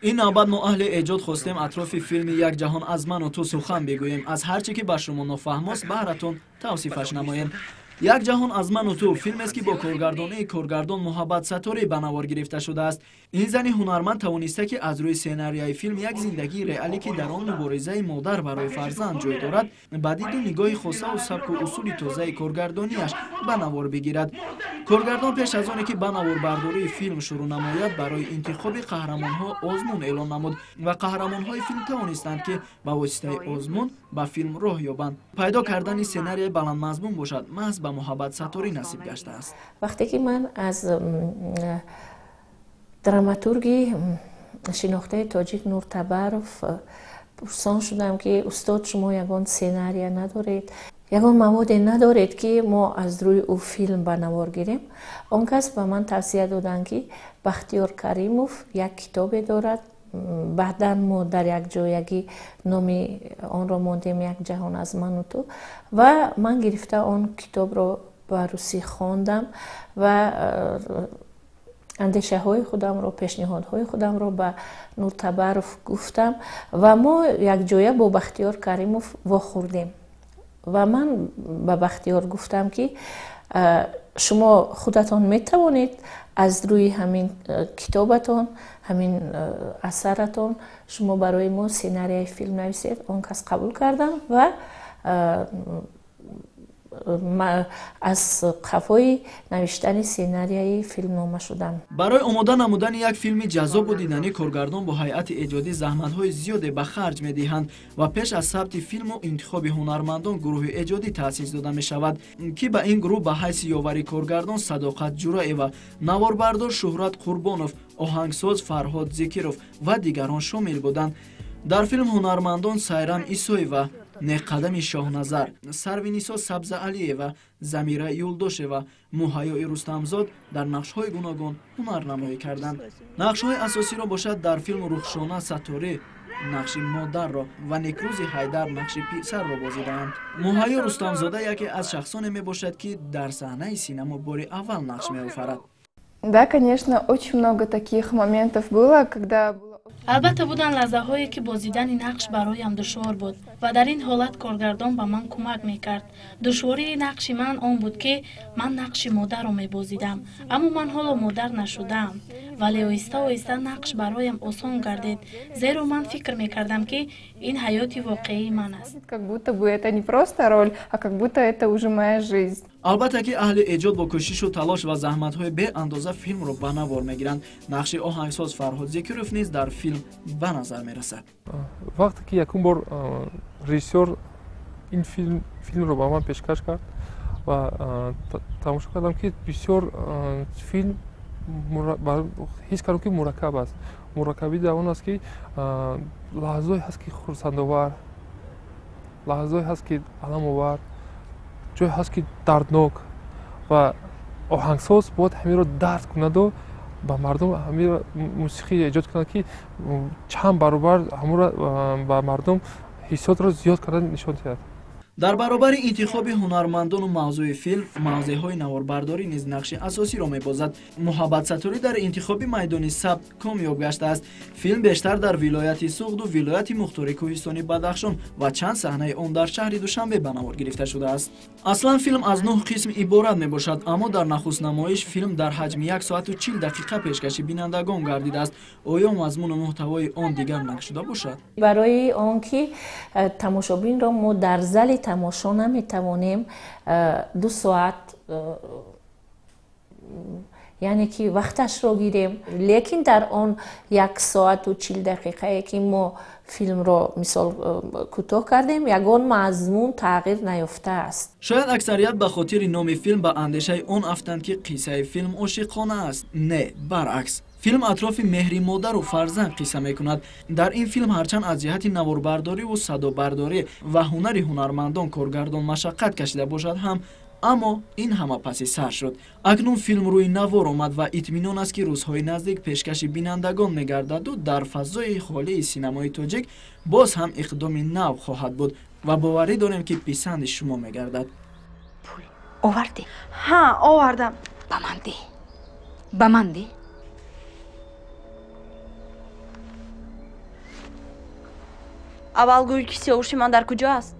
Ин навбат мо аҳли эҷод хостем атрофи филми «Як ҷаҳон аз ману ту» сухан бигӯем. Аз ҳар чӣ ки ба шумо нофаҳмост, баҳратон тавсифаш намоем. «Як ҷаҳон аз ману ту» филмест, ки бо коргардонии коргардон Муҳаббат Сатторӣ ба навор гирифта шудааст. Ин зани ҳунарманд тавониста, ки аз рӯи сценарияи филм як зиндагии реалӣ, ки дар он муборизаи модар барои фарзанд ҷой дорад, ба диду нигоҳи хосаву сабку усули тозаи коргардонияш ба навор бигирад. Коргардон пеш аз оне ки ба наворбардории филм шурӯъ намояд, барои интихоби қаҳрамонҳо озмун эълон намуд ва қаҳрамонҳои филм тавонистанд, ки ба воситаи озмун ба филм роҳ ёбанд. Пайдо кардани сценарияи баландмазмун бошад, маҳз ба Муҳаббат Сатторӣ насиб гаштааст. Вақте ки ман аз драматурги шинохтаи тоҷик Нуртабаров пурсон шудам, ки устод, шумо ягон сценария надоред, ягон маводе надоред, ки мо аз рӯи ӯ филм ба навор гирем, он кас ба ман тавсия доданд, ки Бахтиёр Каримов як китобе дорад. Баъдан мо дар як ҷоягӣ номи онро мондем «Як ҷаҳон аз ману ту», ва ман гирифта он китобро ба русӣ хондам ва андешаҳои худамро, пешниҳодҳои худамро ба Нуртабаров гуфтам ва мо якҷоя бо Бахтиёр Каримов вохӯрдем ва ман ба Бахтиёр гуфтам, ки шумо худатон метавонед аз рӯи ҳамин китобатон, ҳамин асаратон шумо барои мо сценарияи филм нависед. Он кас қабул кардам ва аз қафои навиштани сценарияи филмнома шудам. Барои омода намудани як филми ҷаззобу диданӣ коргардон бо ҳайати эҷодӣ заҳматҳои зиёде ба харҷ медиҳанд ва пеш аз сабти филму интихоби ҳунармандон гурӯҳи эҷодӣ таъсис дода мешавад, ки ба ин гурӯҳ ба ҳайси ёвари коргардон Садоқат Ҷураева, наворбардор Шуҳрат Қурбонов, оҳангсоз Фарҳод Зикиров ва дигарон шомил буданд. Дар филм ҳунармандон Сайрам Исоева, Неққадами Шоҳназар, Сарвинисо Сабзаалиева, Замира Юлдошева, Муҳайёи Рустамзод дар нақшҳои гуногун ҳунарнамоӣ карданд. Нақшҳои асосиро бошад дар филм Рухшона Сатторӣ нақши модарро ва Некрӯзи Ҳайдар нақши писарро бозидаанд. Муҳайё Рустамзода яке аз шахсоне мебошад, ки дар саҳнаи синамо бори аввал нақш меофарад. Да, конечно, очень много таких моментов было, когда Албатта, буданд лаҳзаҳое, ки бозидани нақш бароям душвор буд ва дар ин ҳолат коргардон ба ман кӯмак мекард. Душвории нақши ман он буд, ки ман нақши модарро мебозидам, аммо ман ҳоло модар нашудаам. Вале оҳиста оҳиста нақш бароям осон гардид, зеро ман фикр мекардам, ки ин ҳаёти воқеии ман аст. Как будто бы это не просто роль, а как будто это уже моя жизнь. Албатта, ки аҳли эҷод бо кӯшишу талош ва заҳматҳои беандоза филмро ба навор мегиранд. Нақши оҳангсоз Фарҳод Зикиров низ дар филм ба назар мерасад. Вақте ки якум бор режиссёр ин филмро ба ман пешкаш кард ва тамошо кардам, ки бисёр филм ҳис кардам, ки мураккаб аст. Мураккабӣ дар он аст, ки лаҳзое ҳаст, ки хурсандовар, лаҳзое ҳаст, ки аламовар, ҷое ҳаст, ки дарднок, ва оҳангсоз бояд ҳаминро дарк кунаду ба мардум ҳамин мусиқӣ эҷод кунад, ки чанд баробар ҳамонро ба мардум ҳиссиётро зиёд карда нишон диҳад. Дар баробари интихоби ҳунармандону мавзӯи филм, мавзеъҳои наворбардорӣ низ нақши асосиро мебозад. Муҳаббат Сатторӣ дар интихоби майдони сабт комёб гаштааст. Филм бештар дар вилояти Суғду вилояти мухтори кӯҳистони Бадахшон ва чанд саҳнаи он дар шаҳри Душанбе ба навор гирифта шудааст. Аслан филм аз нӯҳ қисм иборат мебошад, аммо дар нахустнамоиш филм дар ҳаҷми 1 соату 40 дақиқа пешкаши бинандагон гардидааст. Оё мазмуну муҳтавои он дигар нашуда бошад? Барои он ки тамошобинро мо дар зали тамошо наметавонем 2 соат, яъне ки вақташро гирем, лекин дар он 1 соату 40 дақиқае, ки мо филмро мисол кӯтоҳ кардем, ягон мазмун тағйир наёфтааст. Шояд аксарият ба хотири номи филм ба андешаи он афтанд, ки қиссаи филм ошиқона аст. Не, баръакс, филм атрофи меҳри модару фарзанд қисса мекунад. Дар ин филм ҳарчанд аз ҷиҳати наворбардориву садобардорӣ ва ҳунари ҳунармандон коргардон машаққат кашида бошад ҳам, аммо ин ҳама паси сар шуд. Акнун филм рӯи навор омад ва итминон аст, ки рӯзҳои наздик пешкаши бинандагон мегардаду дар фазои холии синамои тоҷик боз ҳам иқдоми нав хоҳад буд ва боварӣ дорем, ки писанди шумо мегардад. Пул овардӣ? Ҳа, овардам. Ба ман деҳ, ба ман деҳ. Аввал гӯй, ки Сиёвуши ман дар куҷо аст?